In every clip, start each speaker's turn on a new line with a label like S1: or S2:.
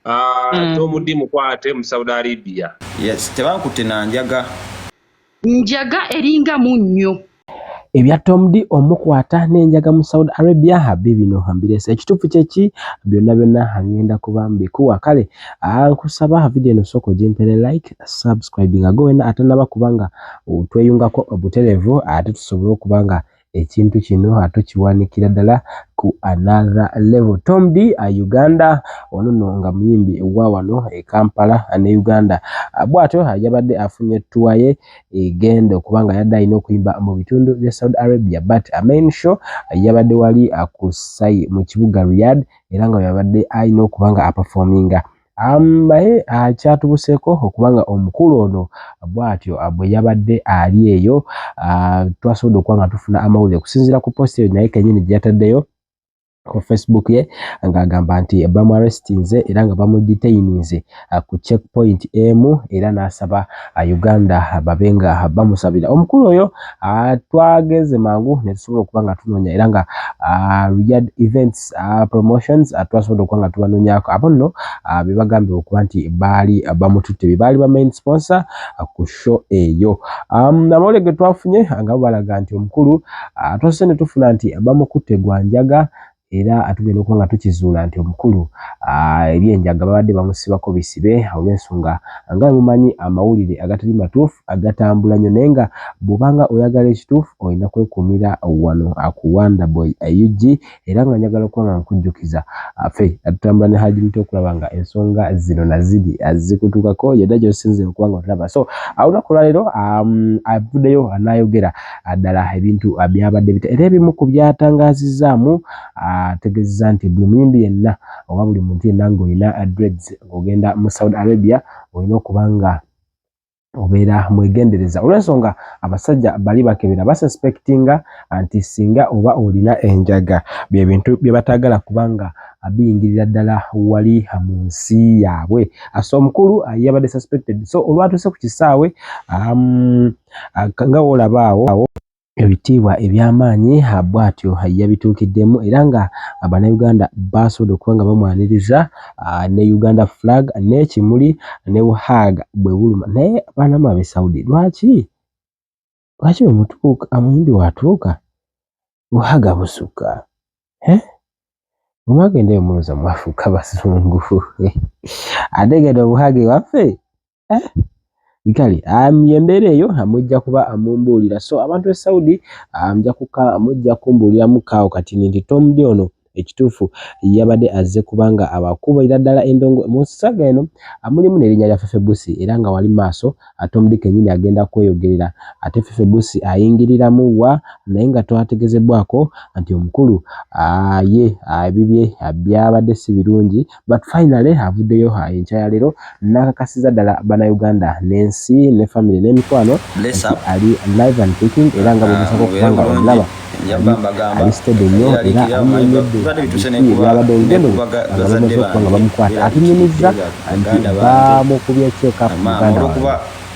S1: Tom Dee mukwate mu Saudi Arabia.
S2: Yes, tebankutte na njaga.
S3: Njaga eringa munnyo.
S4: Ebya Tom Dee omukwata n'enjaga mu Saudi Arabia bibino mbirese. Ekituufu kyeki byonna byonna ngenda kuba mbikuwa. Kale nkusaba video eno sooka ogimpere like, subscribe nga gwe wenna atannaba kuba nga tweyungako obutereevu, ate tusobole okuba nga ekintu kino tukiwanikira ddala ku another level. Tom Dee Uganda ono nno nga muyimbi wa wano e Kampala ne Uganda, bw'atyo yabadde afunye tour ye egenda okuba nga yadde alina okuyimba mu bitundu bya Saudi Arabia, but main show yabadde wali ku sai mu kibuga Riyadh, era nga yabadde alina okuba nga aperforminga. Naye kyatubuseeko okuba nga omukulu ono bw'atyo bwe yabadde ali eyo, twasobodde okuba nga tufuna amawulire okusinziira ku post eyo naye kennyini gye yataddeyo ku Facebook ye, ng'agamba nti bamuarrestinze era nga bamudetaininze ku checkpoint emu, era n'asaba Uganda babe nga bamusabira omukulu oyo. Twageze mangu ne tusobola okuba nga tunoonya, era nga Riyadh Events Promotions twasobodde okuba nga tubanoonyaako. Abo nno be bagambibwa okuba nti baali bamututte, be baali ba main sponsor ku show eyo. Amawulire ge twafunye nga bo balaga nti omukulu twasoose ne tufuna nti bamukutte gwa njaga, era tugenda okuba nga tukizuula nti omukulu ebyenjaga babadde bamusibako bisibe, olw'ensonga nga mumanyi amawulire agatali matuufu agatambula nnyo. Naye nga bw'obanga oyagala ekituufu, olina kwekuumira wano ku Wonder Boy UG. Era nga njagala okuba nga nkujjukiza, ffe tutambula ne Haji Muto okulaba nga ensonga zino naziri zikutuukako yonna gy'osinze okuba nga otulaba. So olunaku olwaleero avuddeyo n'ayogera ddala ebintu byabadde bita, era ebimu ku byatangazizzaamu, ategeezezza nti buli muyimbi yenna oba buli muntu yenna ng'olina dreads ng'ogenda mu Saudi Arabia, olina okuba nga obeera mwegendereza, olw'ensonga abasajja bali bakebera, basuspectinga nti singa oba olina enjaga, bye bintu bye bataagala kubanga biyingirira ddala wali mu nsi yaabwe. So omukulu yabadde suspected. So olwatuuse ku kisaawe, nga woolaba awo, ebitiibwa eby'amaanyi bw'atyo yabituukiddemu, era nga Bannayuganda basobodde okuba nga bamwaniriza ne Uganda flag n'ekimuli ne buhug bwe buluma. Naye baanamu ab'e Saudi, lwaki bwe mutuuka, omuyimbi bw'atuuka, buhug busukka? Bwe mwagenda eyo mulowooza mwafuuka bazungu, ate genda obuhug ewaffe. Kale y'embeera eyo, mujja kuba mumbuulira. So abantu b'e Saudi mujja kumbuuliramuko awo kati nti Tom Dee ono ekituufu yabadde azze kubanga abakubira ddala endongo mu saga eno mulimu n'erinnya lya Fefe Busi, era nga wali maaso Tom Dee kennyini agenda kweyogerera, ate Fefe Busi ayingiriramu wa? Naye nga twategezebwako nti omukulu ye ebibye byabadde si birungi, but finally avuddeyo enkya ya leero n'akakasiza ddala Bannayuganda n'ensi ne family n'emikwano nti ali live and kicking, era nga bw'ogezaako okuba nga omulaba, ali steady nnyo era annyonnyodde biki ebyabadde olugendo lwe nga bamaze okuba nga bamukwata. Atunyumizza nti bamukubye check up muganda wange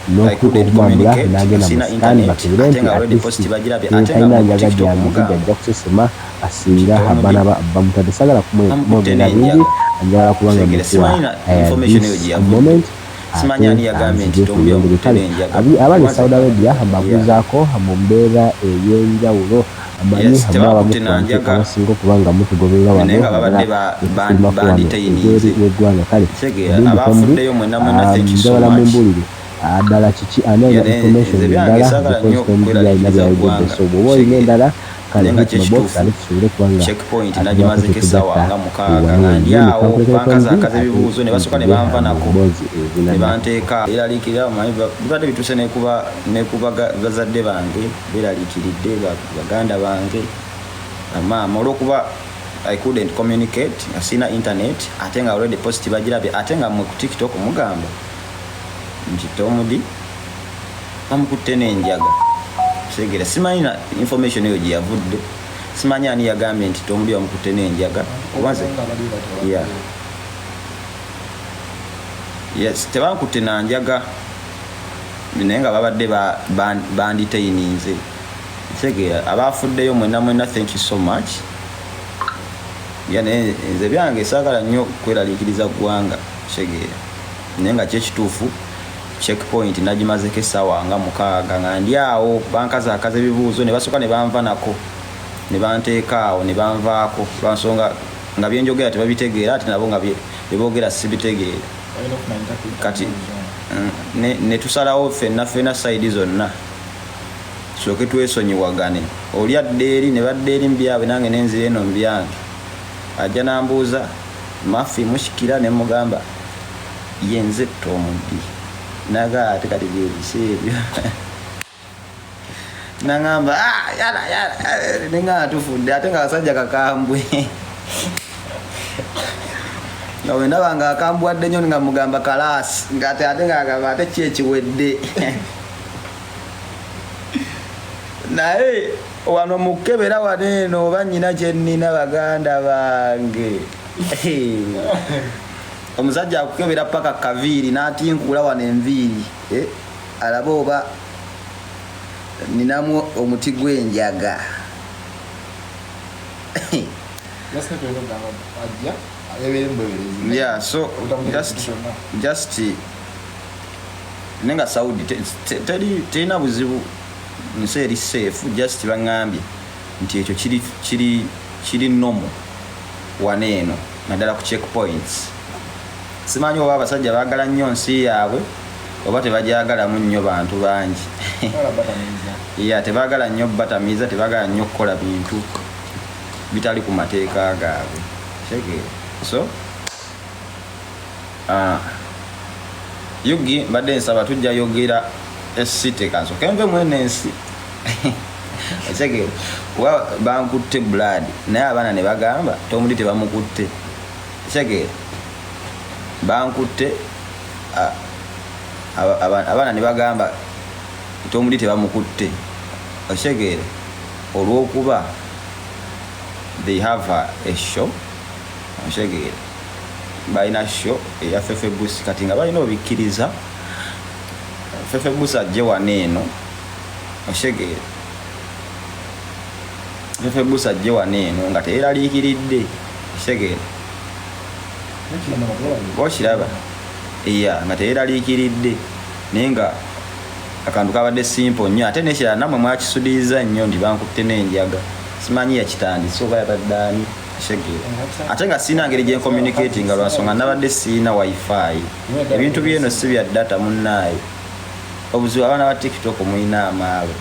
S4: n'okutuuka okumwambula n'agenda mu scan bakebere nti at least talina njaga gyajja kusesema singa banaba bamutadde. Sagala kumwogera bingi, njagala kubanga mukuwa this moment. Kale abali Saudi Arabia mbabuuzaako mu mbeera ey'enjawulo. Amanyi mwabamu ku bantu abasinga okuba nga mutugoberera wano, tufulumako wano ebweru w'eggwanga. Kale omuyimbi, njagala mumbuulire ddala kiki, ani alina information endala, because Tom Dee alina byayogedde. So bw'oba olina endala, kale hit my box ate tusobole okuba nga
S2: checkpoint nagimazeko essaawa nga 6 nga ndi awo, bankazakaza ebibuuzo ne basooka ne banva nako ne banteeka eraliikirira. Omanyi bibadde bituuse nekuba bazadde bange beeraliikiridde, baganda bange, bamaama, olwokuba I couldn't communicate nga sina internet, ate nga already post bagirabye, ate nga mwe ku TikTok mugamba nti Tom Dee bamukutte n'enjaga. Segera simanyi na information eyo gye yavudde, simanyi ani yagambye nti Tom Dee bamukutte n'enjaga. Obaze yeah. Yes, tebankutte na njaga, naye nga babadde bandetaininze. Kitegeera, abafuddeyo mwenna mwenna, thank you so much. Yeah, naye nze byange saagala nnyo kweraliikiriza ggwanga. Kitegeera, naye nga kyekituufu, checkpoint nagimazeko essaawa nga 6 nga ndi awo, bankazaakaza ebibuuzo ne basooka ne banva nako ne banteeka awo ne banvaako lwansonga nga byenjogera tebabitegeera, ate nabo nga byeboogera sibitegeera. Kati ne tusalawo ffenna ffenna side zonna tusooke twesonyiwagane. Oli adda eri ne badda eri mu byabwe, nange nenzira eno mu byange. Ajja n'ambuuza mafi mushikira, ne mugamba yenze Tom D. Naga ate kati byebisi ebyo, nangamba ah, yala yala, nenga tufudde. Ate nga akasajja kakambwe, nga wendaba nga akambwadde nnyo, nga mugamba kalaasi, nga ate nga agamba ate ki ekiwedde. Naye wano mukebera wano eno oba nnyina kyennina, baganda bange, omusajja akukebera paka kaviiri n'atinkula wano enviiri, alabe oba ninamu omuti gw'enjaga. Yeah, so just nenga Saudi terina buzibu, nsi eri safe. Just baŋŋambye nti ekyo kiri normal wano eno, naddala ku checkpoints. Simanyi oba abasajja baagala nnyo nsi yaabwe oba tebagyagalamu nnyo bantu bangi. Ya, tebaagala nnyo batamiiza, tebaagala nnyo kukola bintu bitali ku mateeka gaabwe. Kitegeera? So yugi mbadde nsaba tujja yogera esite, kansooke nve mwene ensi. Okitegeera, kuba bankutte blood, naye abaana ne bagamba Tom D tebamukutte. Okitegeera, bankutte, abaana ne bagamba Tom D tebamukutte. Okitegeera, olw'okuba they have a show. Okitegeera, balina show eya Fefe Busi, kati nga balina obikkiriza Fefe Busi ajje wano eno. Okitegeera, Fefe Busi ajje wano eno nga teyeraliikiridde. Okitegeera, okiraba, iya, nga teyeraliikiridde, naye nga akantu kabadde simple nnyo. Ate nekirala, nammwe mwakisudiiza nnyo nti bankutte n'enjaga. Simanyi yakitandise oba yabadde ani. Okitegeera, ate nga siina ngeri gye ncommunicating nga lwansonga nabadde siina wifi. Ebintu byeno si bya data, munnaaye. Obuzibu abaana ba TikTok mulina amaalo.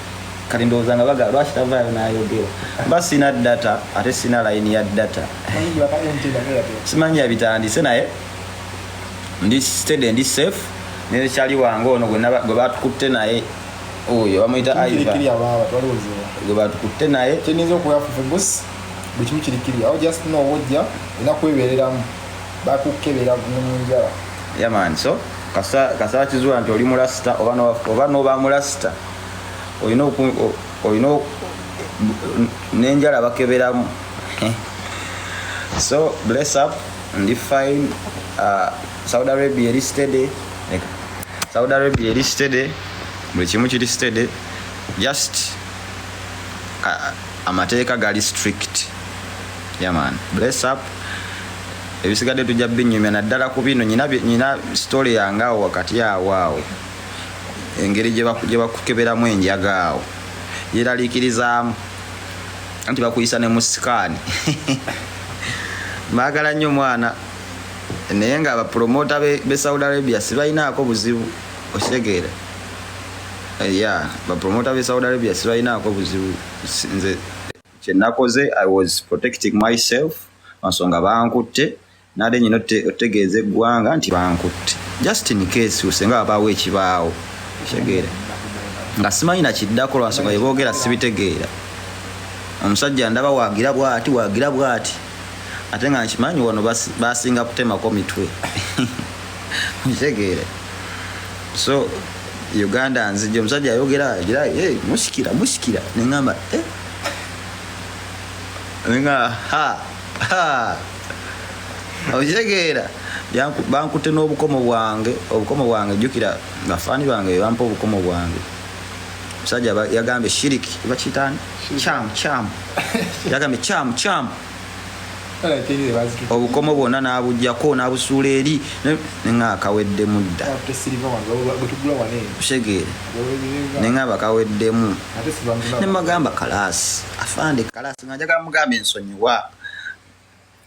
S2: Kati ndowooza nga baga lwaki tavaayo n'ayogera, mba siina data, ate siina layini ya data. Simanyi yabitandise, naye ndi steady, ndi safe. Nekyali wange ono gwe batukutte naye, oyo bamuyita Iva, gwe batukutte naye.
S5: Kyeninza okuwa Fefe Busi, buli kimu kiri kiri awo, just know wojja olina kwebeereramu, bakukebera ne munjala.
S2: Yeah man, so kasa kizuula nti oli mulasita oba noba mulasita, olina n'enjala bakeberamu. So bless up, ndi fine. Saudi Arabia eri steady. Leka. Saudi Arabia eri steady, buli kimu kiri steady, just amateeka gali strict. Yeah man, bless up. Ebisigadde tujja binyumya, naddala ku bino nyina story yange awo wakati awo engeri gye bakukeberamu enjaga awo yeraliikirizaamu anti bakuyisa ne mu scan. Baagala nnyo mwana, naye nga abapromota be Saudi Arabia sibalinaako buzibu. Okitegeera, ya, bapromota be Saudi Arabia sibalinaako buzibu. Nze kyenakoze, I was protecting myself nsonga bankutte, nade nyina otegeeza eggwanga nti bankutte, just in case senga wabaawo ekibaawo. Kitegeera, nga simanyi nakiddako lwansonga yeboogera sibitegeera. Omusajja ndaba wagira bwati, wagira bwati, ate nga nkimanyi wano basinga kutemako mitwe. Okitegeere, so Uganda nzijja, omusajja ayogera agira, "Hey, musikira musikira," neŋamba, eh? Neŋamba ha ha. Okitegeera, bankutte n'obukomo bwange, obukomo bwange. Jjukira bafaani bange bebampa obukomo bwange. Omusajja yagambye shiriki bakiyitaani, kyamu kyamu, yagambye kyamu kyamu. Obukomo bwonna n'abuggyako n'abusuula eri, neŋŋamba kaweddemu dda. Kitegeere, neŋŋamba kaweddemu, ne mbagamba kalaasi afande, kalaasi, nga njagala mugambe ensonyiwa,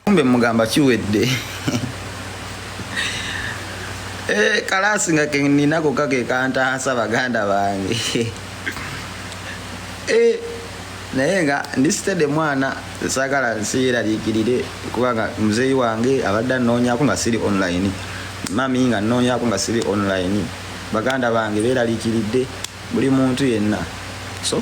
S2: kumbe mugamba kiwedde. Eh, kalaasi nga keninako kake kantaasa, baganda bange. Eh, naye nga ndi steady mwana, saagala nsiyeraliikirire kubanga muzeeyi wange abadde annoonyako nga siri online, mami nga nnoonyako nga siri online, baganda bange beeraliikiridde, buli muntu yenna, so.